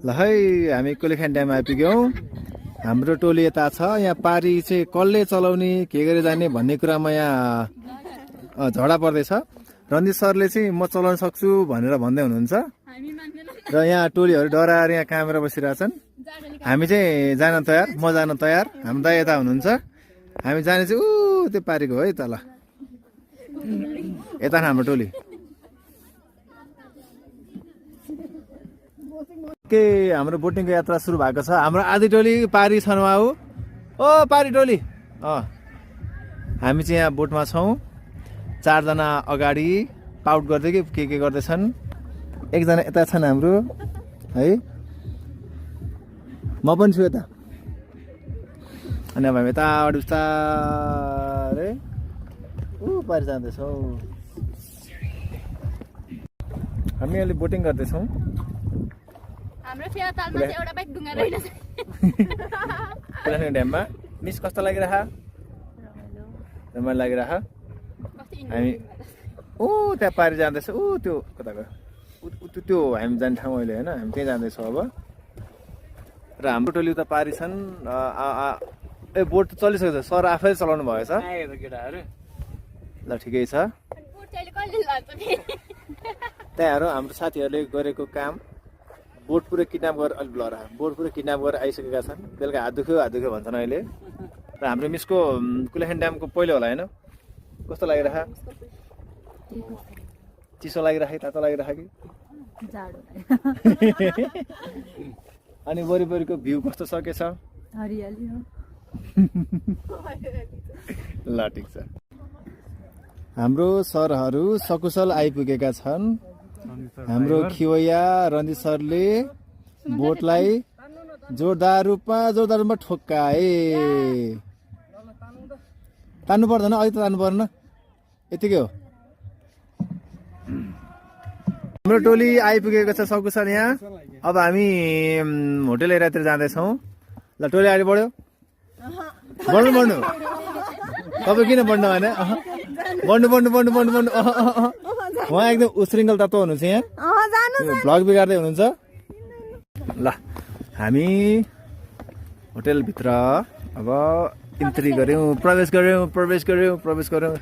ल है हामी कुलेखान ड्याम आइपुग्यौँ। हाम्रो टोली यता छ। यहाँ पारी चाहिँ कसले चलाउने के गरे जाने भन्ने कुरामा यहाँ झगडा पर्दैछ। रन्जित सरले चाहिँ म चलाउन सक्छु भनेर भन्दै हुनुहुन्छ र यहाँ टोलीहरू डराएर यहाँ कामेर बसिरहेछन्। हामी चाहिँ जान तयार, म जान तयार। हाम्रो दाइ यता हुनुहुन्छ। हामी जाने चाहिँ ऊ त्यो पारीको है तल यता हाम्रो टोली के हाम्रो बोटिङको यात्रा सुरु भएको छ। हाम्रो आधी टोली पारी छन् हो। ओ पारी टोली हामी चाहिँ यहाँ बोटमा छौँ। 4 जना अगाडि पाउट गर्दै के गर्दैछन्। 1 जना यता छन् हाम्रो है। म पनि छु यता। अनि अब हामी यताबाट बिस्तारै पारी जाँदैछौँ। हामी अहिले बोटिङ गर्दैछौँ। हाम्रो फेवा तालमा चाहिँ एउटा बाइक ढुङ्गा रहेछ। कुलेखान ड्याममा मिस कस्तो लागिरह? रमाइलो लागिरह। हामी त्यहाँ पारी जाँदैछ। त्यो कता गयो त्यो हामी जाने ठाउँ अहिले होइन। हामी त्यहीँ जाँदैछौँ अब। र हाम्रो टोली उता पारी छन्। बोट त चलिसकेको छ। सर आफैले चलाउनु भएछ केटाहरू। ल ठिकै छ। त्यहाँहरू हाम्रो साथीहरूले गरेको काम बोट पुरै किडन्याप गरेर अलिक ब्लर बोट पुरै किडन्याप गरेर आइसकेका छन्। बेलुका हात दुख्यो भन्छन् अहिले। र हाम्रो मिसको कुलेखान ड्यामको पहिलो होला होइन। कस्तो लागिरह? चिसो लागिरह कि तातो लागिरह कि? अनि वरिपरिको भ्यू कस्तो छ के छ? हरियाली हो। ल ठिक छ। हाम्रो सरहरू सकुशल आइपुगेका छन्। हाम्रो खिवैया रन्जित सरले बोटलाई जोरदार रूपमा ठोक्काए। तान्नु पर्दैन, अहिले त तान्नु पर्दैन, यतिकै हो। हाम्रो टोली आइपुगेको छ सकुशल यहाँ। अब हामी होटेल एरियातिर जाँदैछौँ। ल टोली अगाडि बढ्यो। बढ्नु तपाईँ किन बढ्नु भएन? बढ्नु उहाँ एकदम उशृङ्खल तत्त्व हुनुहुन्छ यहाँ। भ्लग बिगार्दै हुनुहुन्छ। ल हामी होटेलभित्र अब इन्ट्री गऱ्यौँ, प्रवेश गऱ्यौँ।